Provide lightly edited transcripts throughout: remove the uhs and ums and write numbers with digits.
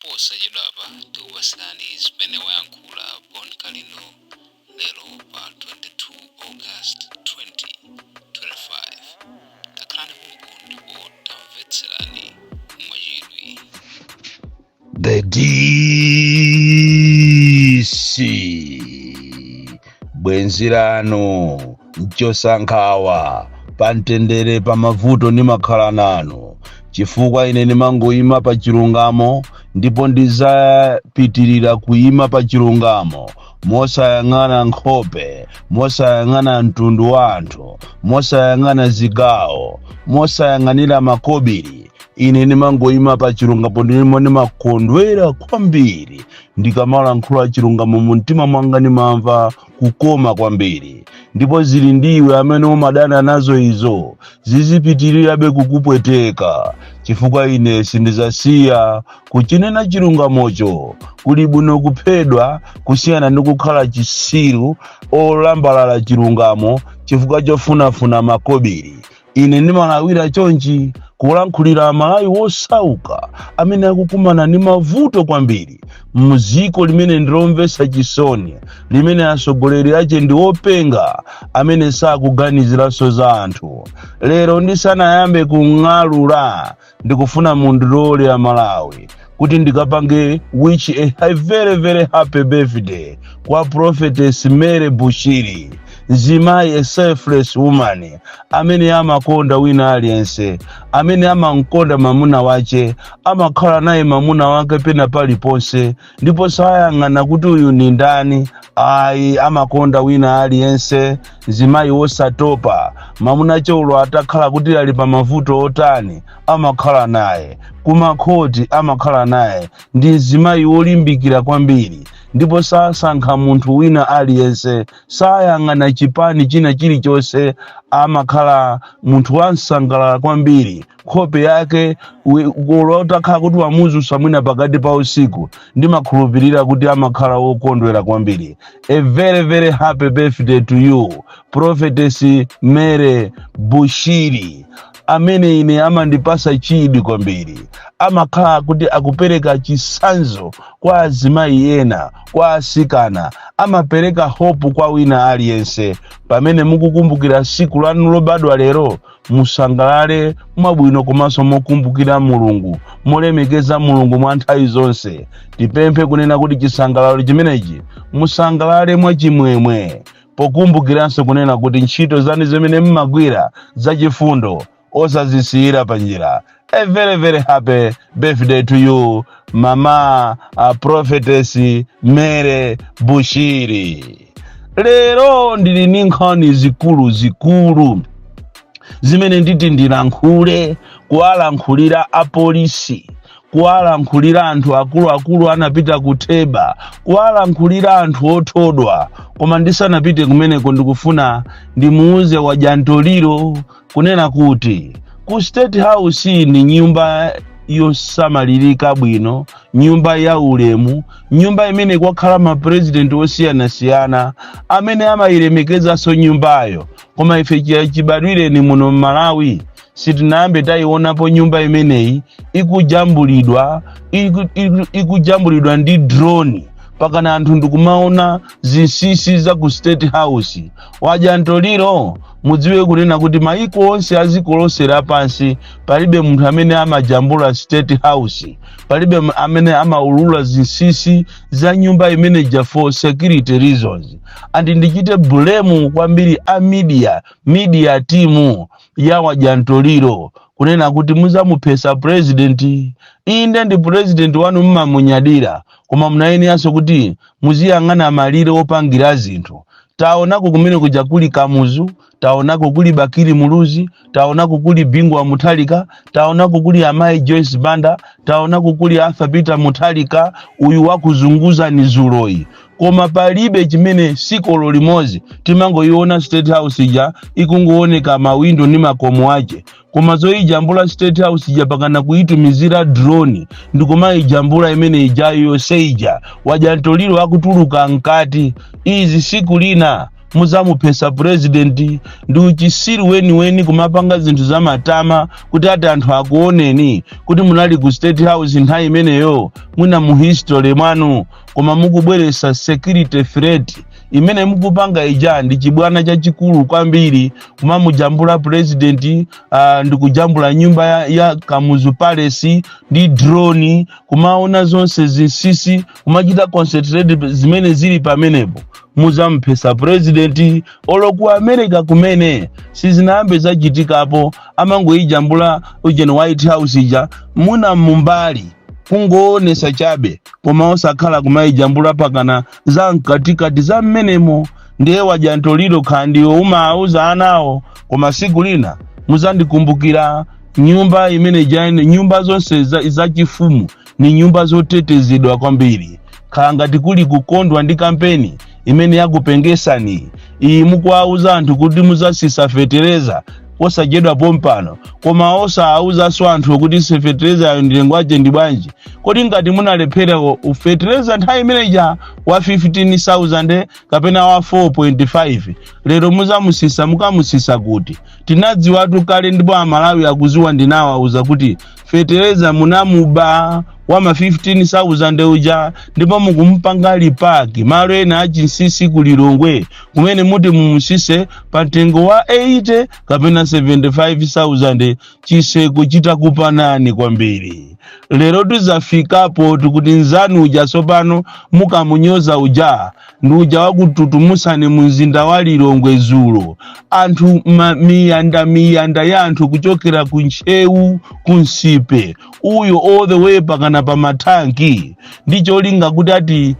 Posachedwapa tikupatsirani zimene wayankhula Bon Kalindo lero pa 22 August 2025. Takhalani pompo ndipo tamvetserani mwachidwi. The DC, bwenzi lanu mchosankhawa pamtendere, pamavuto ndimakhala nanu, chifukwa ine ndimangoyima pa chilungamo ndipo ndizapitirira kuyima pa chilungamo mosayang'ana nkhope, mosayang'ana mtundu wa anthu, mosayang'ana zigawo, mosayang'anira makobiri. Ine ndimangoyima pa chilungamo ndipo ndimakondwera kwambiri ndikamalankhula chilungamo. Mu mtima mwanga ndimamva kukoma kwambiri, ndipo zili ndiwe amene umadana nazo, izo zizipitirirabe kukupweteka, chifukwa ine sindizasiya kuchinena chilungamocho. Kuli bwino kuphedwa kusiyana ndi kukhala chisiru olambalala chilungamo chifukwa chofunafuna makobiri. Ine ndimalawira chonchi kulankhulira Amalawi wosauka amene akukumana ndi mavuto kwambiri muziko limene ndilomvetsa chisoni, limene atsogoleri ache ndi openga amene sakuganiziranso za anthu. Lero ndisanayambe kung'alula, ndikufuna mundilole Amalawi kuti ndikapange wish a very very happy birthday kwa Prophetess Mary Bushiri, mzimayi, a selfless woman amene amakonda wina aliyense, amene amamkonda mamuna wache, amakhala naye mamuna wake pena paliponse, ndipo sayang'ana kuti uyu ndi ndani, ayi, amakonda wina aliyense. Mzimayi wosatopa, mamuna cholo atakhala kuti ali pa mavuto otani, amakhala naye, kumakhoti amakhala naye. Ndi mzimayi wolimbikira kwambiri ndipo sasankha munthu wina aliyense, sayang'ana chipani china chilichonse. Amakhala munthu wansangalala kwambiri. Nkhope yake olo utakhala kuti wamuzusa mwina pakati pa usiku, ndimakhulupirira kuti amakhala wokondwera kwambiri. A very very happy birthday to you, Prophetess Mary Bushiri, amene ine amandipasa chidwi kwambiri. Amakhala kuti akupereka chisanzo kwa azimayi ena, kwa asikana, amapereka hope kwa wina aliyense. Pamene mukukumbukira siku lanu lobadwa lero, musangalale mwabwino komanso mokumbukira Mulungu, molemekeza Mulungu mwa nthawi zonse. Tipemphe kunena kuti chisangalalo chimenechi musangalale mwachimwemwe, pokumbukiranso kunena kuti ntchito zanu zimene mmagwira zachifundo osazisiyira panjira. A very very happy birthday to you, Mama Prophetess Mary Bushiri. Lero ndili ndi nkhani zikulu zikulu zimene nditi ndilankhule, kuwalankhulira apolisi, kuwalankhulira anthu akuluakulu anapita kutheba, kuwalankhulira anthu othodwa. Koma ndisanapite kumeneko, ndikufuna ndimuuze Wajantoliro kunena kuti ku State House ni nyumba yosamalirika bwino, nyumba ya ulemu, nyumba imene kwakhala mapurezidenti osiyanasiyana amene amayilemekezanso nyumbayo. Koma ife chibadwireni muno mMalawi sitinayambe tayionapo nyumba imeneyi ikujambulidwa, ikujambulidwa ndi drone pakana anthu ndikumaona zinsinsi za ku State House. Wajantoliro, mudziwe kunena kuti maiko onse aziko lonse lapansi palibe munthu amene amajambula State House, palibe amene amaulula zinsinsi za nyumba imeneja for security reasons. And ndichite blame kwambiri a media team ya Wajantoliro kunena kuti muzamuphesa president. Inde, ndi president wanu, mmamunyadira, koma munayeneranso kuti muziyang'ana malire opangira zinthu. Taonako kumene kuja kuli Kamuzu, taonako kuli Bakili Muluzi, taonako kuli Bingu wa Mutharika, taonako kuli amayi Joyce Banda, taonako kuli Arthur Peter Mutharika uyu wakuzunguza ni zuloyi, koma palibe chimene sikolo limodzi. Timangoiona State House ija ikungooneka mawindo ndi makomo ache, koma zoyijambula State House ija pakana kuyitumizira drone ndikumayijambula imene ijayo yonse ija, Wajantoliro akutuluka mkati, izi siku lina Muzamuphesa president. Ndi uchisiru weniweni kumapanga zinthu zamatama kuti ati anthu akuoneni kuti munali ku State House nthawi imeneyo, mwina mu history mwanu, koma mukubweresa security threat. Imene mukupanga ija ndi chibwana chachikulu kwambiri, kumamujambula president ndi kujambula nyumba ya Kamuzu Palace ndi drone, kumaona zonse zinsisi, kumachita concentrate zimene zili pamenepo. Muzamphesa president. Olo ku America kumene sizinayambe zachitikapo, amangoyijambula ujeni White House ija muna mumbali, kungoonesa chabe, koma osakhala kumayijambula pakana za mkatikati za mmenemo. Ndiye wadya ntoliro khandiwo umawuza anawo, koma siku lina muzandikumbukira. Nyumba imene jani, nyumba zonse zachifumu ni nyumba zotetezedwa kwambiri. Khala ngati kuli kukondwa ndi kampeni imene yakupengesani iyi, mukuwauza anthu kuti muzasisa fetereza osachedwa pompano, koma osaawuzanso anthu kuti feterezayo mtengo wache ndi bwanji. Kodi ngati munalephera ufetereza nthawi imeneja wa 15,000 kapena wa 4.5, lero muzamusisa, mukamusisa kuti? Tinadziwatu kale ndipo Amalawi akuziwa, ndinawauza kuti fetereza munamuba wa ma 15,000 uja, ndipo mukumpanga repack malo ena achinsisi ku Lilongwe kumene muti mumusise pa mtengo wa 80 kapena 75,000, chiseko chitakupanani kwambiri. Lero tizafikapo tikuti nzanu uja tsopano mukamunyoza uja ndi uja wakututumutsani mu mzinda wa Lilongwe zulo, anthu miyanda miyanda ya anthu kuchokera ku Ntcheu, ku Nsipe uyo, all the way pakana pa mathanki, ndi cholinga kuti ati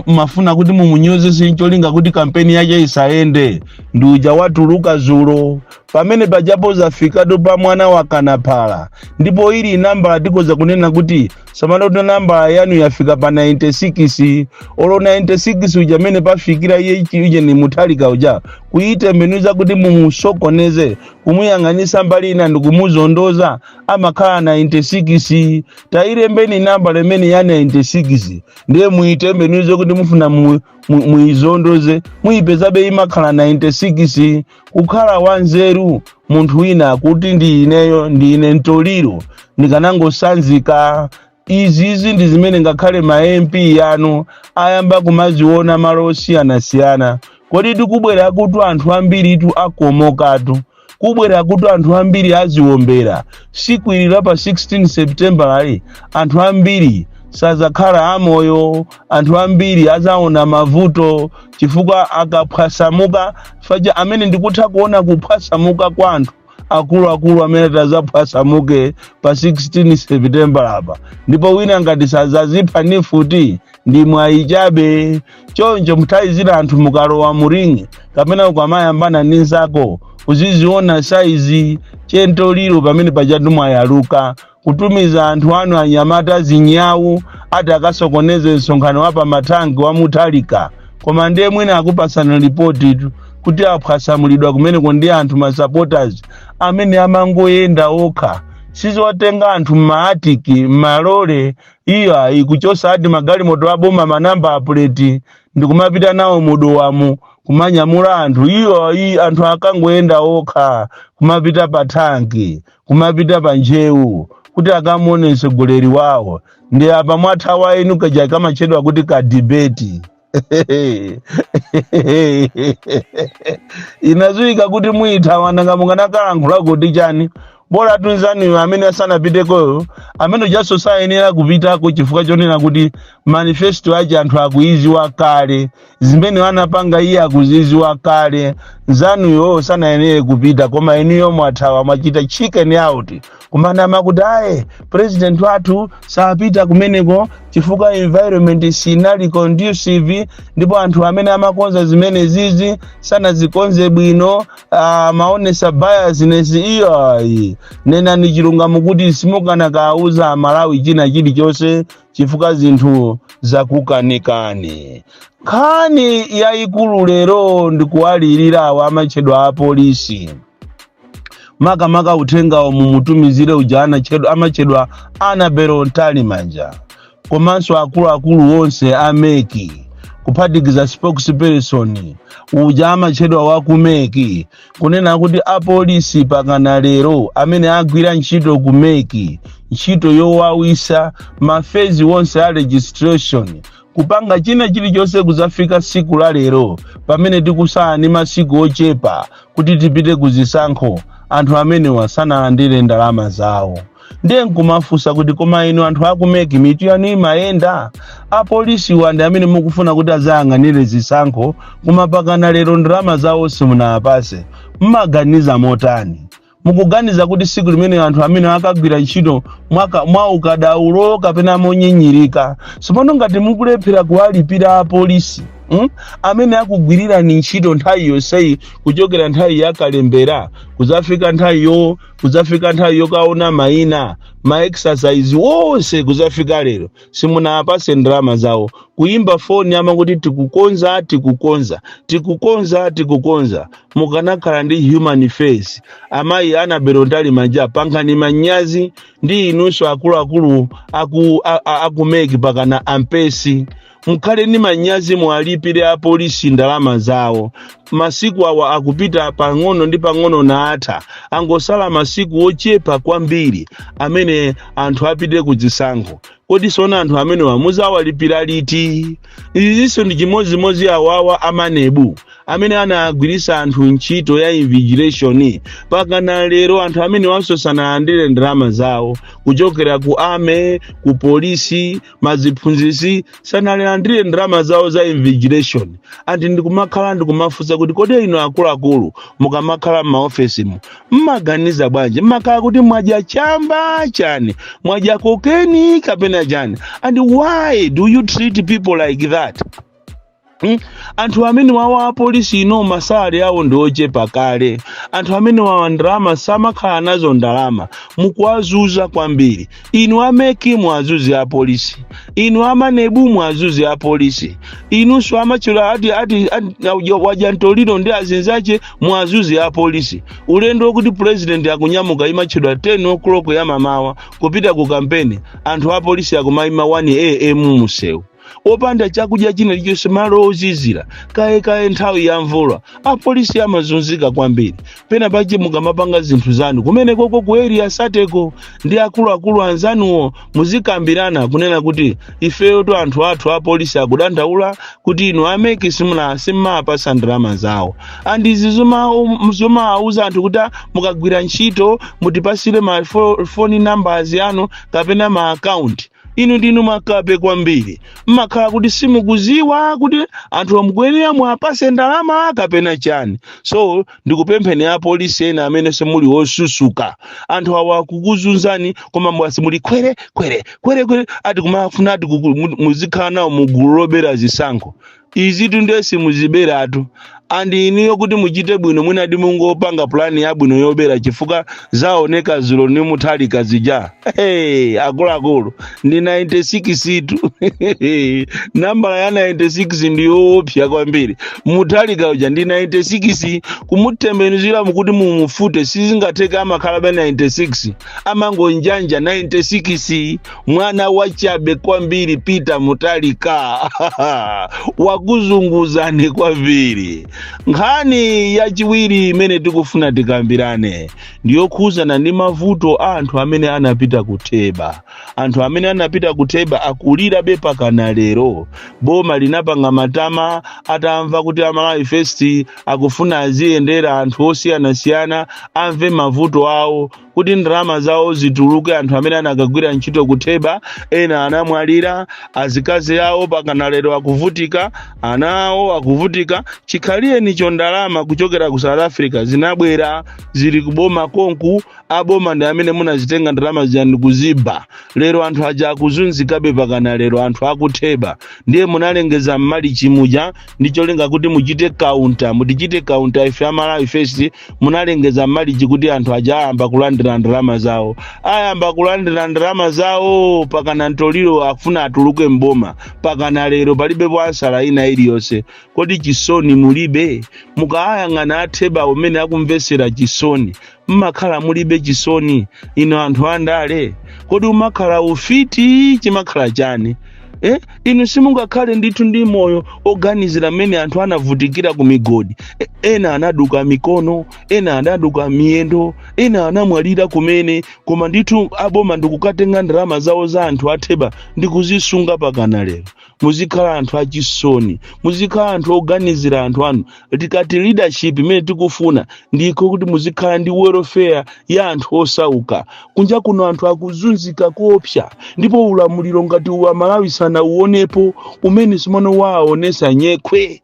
mafuna kuti mumunyozese, cholinga kuti kampeni yake isayende, ndi uja watuluka zulo pamene pajapo. Zafikatu pa mwana wakanaphala, ndipo ili nambala tikoza kunena kuti samana nambala yanu yafika pa 96. Olo 96 uja amene pafikira iye uje ni Muthalika uja, kuyitembenuza kuti mumusokoneze, kumuyang'anisa mbali ina ndi kumuzondoza, amakhala 96. Tayilembeni nambala imene ya 96, ndiye muyitembenuze kuti mufuna muyizondoze, muyipezabe imakhala 96. Kukhala wanzeru munthu wina kuti ndi ineyo, ndine ntoliro, ndikanangosanzika. Izizi ndi zimene ngakhale ma MP yanu ayamba kumaziona malo osiyanasiyana. Kodi tikubwera kuti anthu ambiritu akomokatu, kubwera kuti anthu ambiri aziwombera siku ili la pa 16 September ali, anthu ambiri sazakhala amoyo, anthu ambiri azaona mavuto, chifukwa akaphwasamuka faja amene ndikutha kuona kuphwasamuka kwa anthu akuluakulu amene tazaphwasamuke pa 16 September apa, ndipo wina ngati sazazipha ni futi ndi mwayi chabe. Choncho nthawi zina anthu mukalowa mu ring kapena ukamayambana ndi nzako, uziziona size chentoliro pamene pachatu mwayaluka. Kutumiza anthu anu anyamata zinyawu ati akasokoneze msonkhano wa pamathanki wa Muthalika, koma ndiye mwina akupasana ripoti tu kuti aphwasamulidwa kumeneko ndi anthu ma supporters amene amangoyenda okha, sizotenga anthu mmaatiki mmalole iyo ayi, kuchosa ati magalimoto aboma ma number plate ndikumapita nawo mudowamu kumanyamula anthu iyo ayi. Anthu akangoyenda okha kumapita pa thanki, kumapita pa Njewu kuti akamuone mtsogoleri wawo. Ndi apa mwathawa inu kaja kamachedwa kuti ka debate inazuika kuti muyithawa, nanga mukanakalankhula kuti chani? Bola tunzaniyo amene asanapitekoyo, amene ujaso sayenera kupitako chifukwa chonena kuti manifesto ache anthu akuiziwa kale, zimene anapanga iye akuziziwa kale. Nzanuyo sanayenere kupita, koma inuyo mwathawa, mwachita chicken out, kumanama kuti aye, president wathu sapita kumeneko chifukwa environment sinali conducive, ndipo anthu amene amakonza zimene zizi sanazikonze bwino, maonesa biasness. Iyo ayi, nenani chilungamo kuti simukanakauza Amalawi china chilichonse chifukwa zinthu zakukanikani. Nkhani yayikulu lero ndikuwalirira awo amatchedwa apolisi, makamaka uthengawo mumutumizire uja amatchedwa Annabel Mtalimanja, komanso akuluakulu onse a MEC. Kuphatikiza spokesperson uja amatchedwa wa ku MEC, kunena kuti apolisi pakana lero amene agwira ntchito ku MEC, ntchito yowawisa, ma phase wonse a registration, kupanga china chilichonse, kuzafika siku la lero pamene tikusala ndi masiku ochepa kuti tipite kuzisankho, anthu amenewa sanalandire ndalama zawo. Ndiye nkumafunsa kuti, koma inu anthu aku MEC, mitu yanu imayenda? Apolisi wandi amene mukufuna kuti azayang'anire zisankho, koma pakana lero ndalama zawo simunapase, mmaganiza motani? Mukuganiza kuti siku limene anthu amene akagwira ntchito mwa ukadaulo kapena monyinyirika? Tsopano ngati mukulephera kuwalipira apolisi, Amene akugwirirani ntchito nthawi yonseyi, kuchokera nthawi yakalembera kuzafika nthawi yokaona mayina, ma exercise wonse, kuzafika lero simunapase ndalama zawo, kuyimba foni amakuti tikukonza, tikukonza, tikukonza, tikukonza. Mukanakhala ndi human face, amayi Annabel Mtalimanja, pangani manyazi. Ndi inunso akuluakulu aku MEC, pakana ampesi, mukhale ndi manyazi, muwalipire apolisi ndalama zawo. Masiku awa akupita pang'ono ndi pang'ono natha, angosala masiku ochepa kwambiri amene anthu apite kuzisankho. Kodi sona anthu amenewa muzawalipira liti? Izinso ndi chimodzimodzi awawa a MANEB amene anagwirisa anthu ntchito ya invigilation, pakana lero anthu amene wanso sanalandire ndalama zawo, kuchokera ku army, ku polisi, maziphunzisi, sanalandire ndalama zawo za invigilation. Anti ndikumakhala ndikumafunsa kuti, kodi inu akuluakulu mukamakhala m'maofesimu mmaganiza bwanji? Mmakhala kuti mwadya chamba chani, mwadya cocaine kapena chani? And why do you treat people like that? Anthu amene wawa apolisi ino ma salary awo ndi ochepa kale. Anthu amene wawa ndalama samakhala nazo ndalama, mukuwazuza kwambiri. Inu a MEC, mwazuzi apolisi. Inu a MANEB, mwazuzi apolisi. Inunso amachula ati wajantoliro ndi azinzache, mwazuzi apolisi. Ulendo wokuti president akunyamuka, imatchedwa 10 o'clock ya mamawa kupita ku kampeni, anthu apolisi akumayima 1 am musewu, opanda chakudya china chilichonse, malo ozizira kayekaye, nthawi ya mvula, apolisi amazunzika kwambiri. Pena pache mukamapanga zinthu zanu kumene koko ku Area 30 ko ndi akuluakulu anzanuwo, muzikambirana kunena kuti ifeyo to anthu athu apolisi akudandaula kuti inu a MEC simuna simmapasa ndalama zawo. And izi zomawauza anthu kuti, "Ah, mukagwira ntchito mutipasire ma phone numbers yanu kapena ma account," inu ndinu makape kwambiri. Mmakhala kuti simukuziwa kuti anthu amukuyenera muapase ndalama kapena chani. So ndikupempheni apolisi ena amene simuli osusuka, anthu awa akukuzunzani, koma mwasi muli kwere kwere kwere kwere, ati kumafuna ati muzikhala nawo mugulu lobera zisankho. Izitu ndiye simuziberatu. And iniyo kuti muchite bwino, mwinadi mungopanga pulani yabwino yobera, chifukwa zaoneka zulo ni Muthalika zija. Hey, akuluakulu, ndi 96 tu. Nambala ya 96 ndiyoopsa kwambiri. Muthalika uja ndi 96, kumutembenuzira mukuti mumufute sizingatheka, amakhala be 96, amangonjanja 96. Mwana wachabe kwambiri Peter Muthalika wakuzunguzani kwambiri. Nkhani yachiwiri imene tikufuna tikambirane ndiyokhuzana ndi mavuto a anthu amene anapita kutheba. Anthu amene anapita kutheba akulirabe pakana lero. Boma linapanga matama atamva kuti Amalawi First akufuna aziyendera anthu osiyanasiyana, amve mavuto awo kuti ndalama zawo zituluke. Anthu amene anakagwira ntchito kutheba, ena anamwalira, azikazi awo pakana lero akuvutika, ana awo akuvutika. Chikhaliyenicho ndalama kuchokera ku South Africa zinabwera, zili kuboma konku. Aboma ndi amene munazitenga ndalama zija ndikuziba. Lero anthu aja akuzunzikabe pakana lero, anthu akutheba. Ndiye munalengeza mmalichi muja ndi cholinga kuti muchite counter, mutichite counter ife Amalawi First. Munalengeza mmalichi kuti anthu aja ayamba kulandira ndalama zawo, ayamba kulandira ndalama zawo. Pakana ntoliro akufuna atuluke mboma, pakana lero palibepo answer ina iliyonse. Kodi chisoni mulibe? Mukayang'ana atheba umene akumvesera chisoni, mmakhala mulibe chisoni ino anthu andale? Kodi umakhala ufiti, chimakhala chani? Eh? Inu simungakhale ndithu ndi moyo oganizira mmene anthu anavutikira ku migodi. Ena anaduka mikono, ena anaduka miyendo, ena anamwalira kumene, koma ndithu aboma ndikukatenga ndalama zawo za anthu atheba ndikuzisunga pakana lero. Muzikhala anthu achisoni, muzikhala anthu oganizira anthu anu. Tikati leadership imene tikufuna ndiko kuti muzikhala ndi welfare ya anthu osauka. Kunja kuno anthu akuzunzika koopsa, ndipo ulamuliro ngati wa Malawi sanauonepo umene simano waonesa nyekhwe.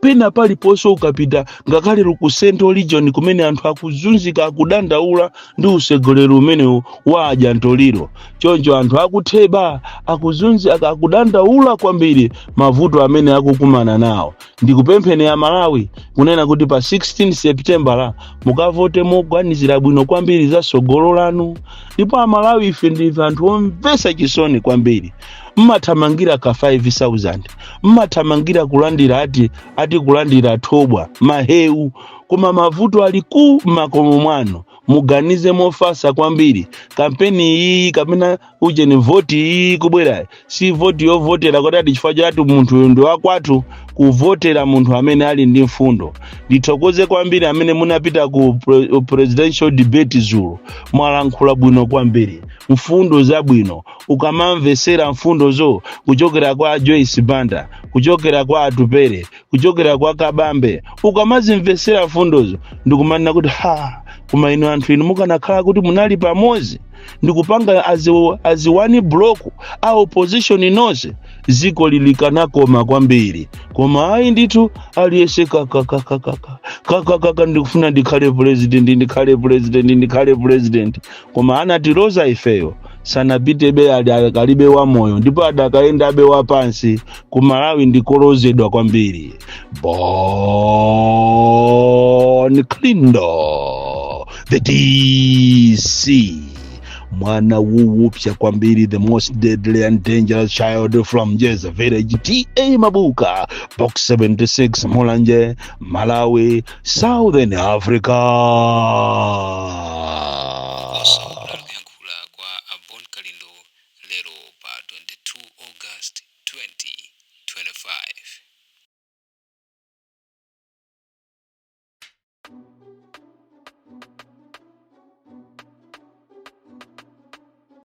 Pena paliponso ukapita, ngakhale ku Central Region kumene anthu akuzunzika, akudandaula ndi usegoleri umenewu wa ajantoliro. Choncho anthu akutheba akuzunzika, akudandaula kwambiri mavuto amene akukumana nawo. Ndikupempheni ya Malawi kunena kuti pa 16 September la mukavote moganizira bwino kwambiri za tsogolo lanu. Ndipo Amalawi ife ndife anthu omvetsa chisoni kwambiri. Mmathamangira ka 5000, mmathamangira kulandira ati kulandira thobwa, mahewu, koma mavuto ali ku makomo mwanu. Muganize mofasa kwambiri. Kampeni iyi kapena ujeni voti iyi kubwera si voti yovotera kuti ati chifukwa chati munthu uyu ndi wakwathu, kuvotera munthu amene ali ndi mfundo. Ndithokoze kwambiri amene munapita ku presidential debate zulo. Mwalankhula bwino kwambiri, mfundo zabwino. Ukamamvesera mfundozo kuchokera kwa Joyce Banda, kuchokera kwa Atupere, kuchokera kwa Kabambe, ukamazimvesera mfundozo ndikumanena kuti ha, koma inu anthu inu mukanakhala kuti munali pamodzi ndikupanga as one block a opposition nonse, ziko lilikanakoma kwambiri. Koma ayi ndithu, aliyese kakakakaka kakakaka, ndikufuna ndikhale president, ndikhale president, ndikhale president. Koma anatiloza ifeyo sanapitebe, ali akalibe wa moyo ndipo adakayendabe wapansi. Ku Malawi ndikolozedwa kwambiri. Bon Kalindo, the DC, mwana woopsa kwambiri, the most deadly and dangerous child from Jeza Village, TA Mabuka, Box 76, Mulanje, Malawi, Southern Africa. Ndiponso kunali kuyankhula kwa a Bon Kalindo lero pa 22 August 2025.